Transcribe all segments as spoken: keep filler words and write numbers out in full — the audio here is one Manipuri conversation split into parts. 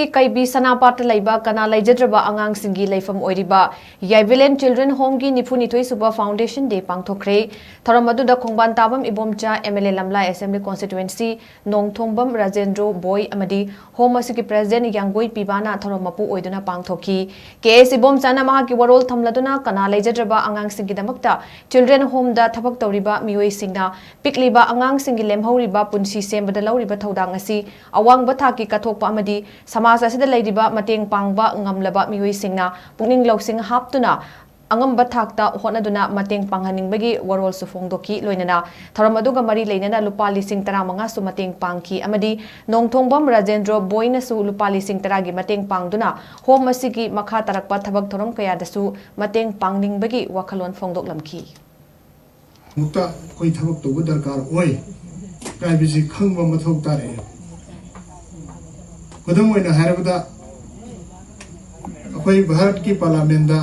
ꯀꯩꯕꯤ ꯁꯅꯥꯄꯥꯠꯇ ꯂꯩꯕ ꯀꯅꯥ ꯂꯩꯖꯗ꯭ꯔꯕ ꯑꯉꯥꯡꯁꯤꯡꯒꯤ ꯂꯩꯐꯝ ꯑꯣꯏꯔꯤꯕ ꯌꯥꯏꯕꯤꯂꯦꯟ ꯆꯤꯜꯗ꯭ꯔꯦꯟ ꯍꯣꯝꯒꯤ ꯅꯤꯐꯨꯅꯤꯊꯣꯏ ꯁꯨꯕ ꯐꯥꯎꯟꯗꯦꯁꯟ ꯗꯦ ꯄꯥꯡꯊꯣꯛꯈ꯭ꯔꯦ꯫ ꯊꯧꯔꯝ ꯑꯗꯨꯗ ꯈꯣꯡꯕꯥꯟ ꯇꯥꯕꯝ Ibomcha, M L A ꯂꯝꯂꯥꯏ assembly ꯀꯣꯟꯁꯇꯤꯇ꯭ꯋꯦꯟꯁꯤ, ꯅꯣꯡꯊꯣꯡꯕꯝ ꯔꯥꯖꯦꯟꯗ꯭ꯔꯣ ꯕꯣꯏ ꯑꯃꯗꯤ ꯍꯣꯝ ꯑꯁꯤꯒꯤ ꯄ꯭ꯔꯦꯁꯤꯗꯦꯟꯠ ꯌꯥꯡꯒꯣꯏ ꯄꯤꯕꯥꯅ ꯊꯧꯔꯝ ꯃꯄꯨ ꯑꯣꯏꯗꯨꯅ ꯄꯥꯡꯊꯣꯛꯈꯤ꯫ ꯀꯦ ꯑꯦꯁ ꯏꯕꯣꯝꯆꯥꯅ ꯃꯍꯥꯛꯀꯤ ꯋꯥꯔꯣꯜ ꯊꯝꯂꯗꯨꯅ ꯀꯅꯥ ꯂꯩꯖꯗ꯭ꯔꯕ ꯑꯉꯥꯡꯁꯤꯡꯒꯤꯗꯃꯛꯇ ꯆꯤꯜꯗ꯭ꯔꯦꯟ ꯍꯣꯝꯗ ꯊꯕꯛ ꯇꯧꯔꯤꯕ ꯃꯤꯑꯣꯏꯁꯤꯡꯅ ꯄꯤꯛꯂꯤꯕ ꯑꯉꯥꯡꯁꯤꯡꯒꯤ ꯂꯦꯝꯍꯧꯔꯤꯕ ꯄꯨꯟꯁꯤ ꯁꯦꯝꯕꯗ ꯂꯧꯔꯤꯕ ꯊꯧꯗꯥꯡ ꯑꯁꯤ ꯑꯋꯥꯡꯕ ꯊꯥꯛꯀꯤ ꯀꯠꯊꯣꯛꯄ ꯑꯃꯗꯤ ꯁꯃꯥꯖ ꯑꯁꯤꯗ ꯂꯩꯔꯤꯕ ꯃꯇꯦꯡ ꯄꯥꯡꯕ ꯉꯝꯂꯕ ꯃꯤꯑꯣꯏꯁꯤꯡꯅ ꯄꯨꯛꯅꯤꯡ ꯂꯧꯁꯤꯡ ꯍꯥꯞꯇꯨꯅ ꯑꯉꯝꯕ ꯊꯥꯛꯇ ꯍꯣꯠꯅꯗꯨꯅ ꯃꯇꯦꯡ ꯄꯥꯡꯍꯟꯅꯤꯡꯕꯒꯤ ꯋꯥꯔꯣꯜꯁꯨ ꯐꯣꯡꯗꯣꯛꯈꯤ꯫ ꯂꯣꯏꯅꯅ ꯊꯧꯔꯝ ꯑꯗꯨꯒ ꯃꯔꯤ ꯂꯩꯅꯅ ꯂꯨꯄꯥ ꯂꯤꯁꯤꯡ ꯇꯔꯥꯃꯉꯥꯁꯨ ꯃꯇꯦꯡ ꯄꯥꯡꯈꯤ ꯑꯃꯗꯤ ꯅꯣꯡꯊꯣꯡꯕꯝ ꯔꯥꯖꯦꯟꯗ꯭ꯔꯣ ꯕꯣꯏꯅꯁꯨ ꯂꯨꯄꯥ ꯂꯤꯁꯤꯡ ꯇꯔꯥꯒꯤ ꯃꯇꯦꯡ ꯄꯥꯡꯗꯨꯅ ꯍꯣꯝ ꯑꯁꯤꯒꯤ ꯃꯈꯥ ꯇꯥꯔꯛꯄ ꯊꯕꯛ ꯊꯧꯔꯝ ꯀꯌꯥꯗꯁꯨ ꯃꯇꯦꯡ ꯄꯥꯡꯅꯤꯡꯕꯒꯤ ꯋꯥꯈꯜꯂꯣꯟ ꯐꯣꯡꯗꯣꯛꯂꯝꯈꯤ꯫ ꯑꯃꯨꯛꯇ ꯑꯩꯈꯣꯏ ꯊꯕꯛ ꯇꯧꯕ ꯗꯔꯀꯥꯔ ꯑꯣꯏ ꯍꯥꯏꯕꯁꯤ ꯈꯪꯕ ꯃꯊꯧ ꯇꯥꯔꯛꯑꯦ꯫ ꯈꯨꯗꯝ ꯑꯣꯏꯅ ꯍꯥꯏꯔꯕꯗ, ꯑꯩꯈꯣꯏ ꯚꯥꯔꯠꯀꯤ ꯄꯥꯔꯂꯥꯃꯦꯟꯗ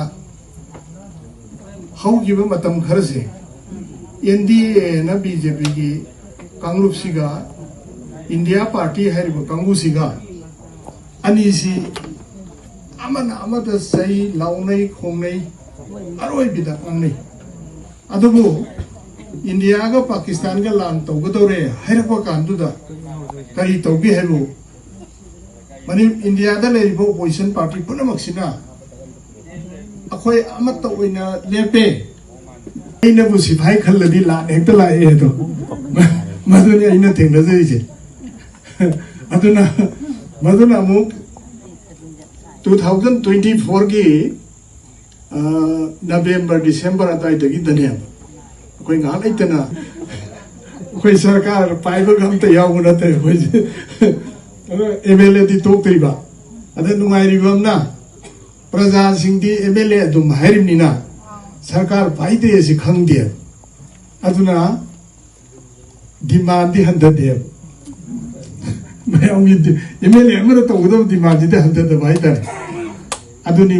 ꯍꯧꯈꯤꯕ ꯃꯇꯝ ꯈꯔꯁꯦ ꯑꯦꯟ ꯗꯤ ꯑꯦꯅ ꯕꯤ ꯖꯦ ꯄꯤꯒꯤ ꯀꯥꯡꯂꯨꯞꯁꯤꯒ ꯏꯟꯗꯤꯌꯥ ꯄꯥꯔꯇꯤ ꯍꯥꯏꯔꯤꯕ ꯀꯥꯡꯕꯨꯁꯤꯒ ꯑꯅꯤꯁꯤ ꯑꯃꯅ ꯑꯃꯗ ꯆꯩ ꯂꯥꯎꯅꯩ ꯈꯣꯡꯅꯩ, ꯑꯔꯣꯏꯕꯤꯗ ꯉꯥꯡꯅꯩ꯫ ꯑꯗꯨꯕꯨ ꯏꯟꯗꯤꯌꯥꯒ ꯄꯥꯀꯤꯁꯇꯥꯟꯒ ꯂꯥꯟ ꯇꯧꯒꯗꯧꯔꯦ ꯍꯥꯏꯔꯛꯄ ꯀꯥꯟꯗꯨꯗ ꯀꯔꯤ ꯇꯧꯒꯦ ꯍꯥꯏꯕꯨ, ꯃꯅꯤ ꯏꯟꯗꯤꯌꯥꯗ ꯂꯩꯔꯤꯕ ꯑꯣꯄꯣꯖꯤꯁꯟ ꯄꯥꯔꯇꯤ ꯄꯨꯝꯅꯃꯛꯁꯤꯅ ꯑꯩꯈꯣꯏ ꯑꯃꯠꯇ ꯑꯣꯏꯅ ꯂꯦꯞꯄꯦ꯫ ꯑꯩꯅꯕꯨ ꯁꯤꯐꯥꯏ ꯈꯜꯂꯗꯤ ꯂꯥꯟ ꯍꯦꯛꯇ ꯂꯥꯛꯑꯦ ꯑꯗꯣ꯫ ꯃꯗꯨꯅꯤ ꯑꯩꯅ ꯊꯦꯡꯅꯖꯔꯤꯁꯦ꯫ ꯑꯗꯨꯅ ꯃꯗꯨꯅ ꯑꯃꯨꯛ two thousand twenty fourꯒꯤ ꯅꯕꯦꯝꯕꯔ ꯗꯤꯁꯦꯝꯕꯔ ꯑꯗꯨꯋꯥꯏꯗꯒꯤꯗꯅꯦꯕ ꯑꯩꯈꯣꯏ ꯉꯥꯏꯍꯥꯛ ꯂꯩꯇꯅ ꯑꯩꯈꯣꯏ ꯁꯔꯀꯥꯔ ꯄꯥꯏꯕꯒ ꯑꯝꯇ ꯌꯥꯎꯕ ꯅꯠꯇꯦ ꯑꯩꯈꯣꯏꯁꯦ꯫ ꯑꯦꯝ ꯑꯦꯜ ꯑꯦꯗꯤ ꯇꯣꯛꯇ꯭ꯔꯤꯕ꯫ ꯑꯗ ꯅꯨꯡꯉꯥꯏꯔꯤꯕ ꯑꯃꯅ ꯄ꯭ꯔꯖꯥꯁꯤꯡꯗꯤ ꯑꯦꯝ ꯑꯦꯜ ꯑꯦ ꯑꯗꯨꯝ ꯍꯥꯏꯔꯤꯕꯅꯤꯅ ꯁꯔꯀꯥꯔ ꯄꯥꯏꯗꯦ ꯑꯁꯤ ꯈꯪꯗꯦ꯫ ꯑꯗꯨꯅ ꯗꯤꯃꯥꯟꯗꯤ ꯍꯟꯊꯗꯦꯕ꯫ ꯃꯌꯥꯝꯒꯤ ꯑꯦꯝ ꯑꯦꯜ ꯑꯦ ꯑꯃꯅ ꯇꯧꯒꯗꯕ ꯗꯤꯃꯥꯟꯁꯤꯗꯤ ꯍꯟꯊꯗꯕ ꯍꯥꯏꯇꯥꯔꯦ꯫ ꯑꯗꯨꯅꯤ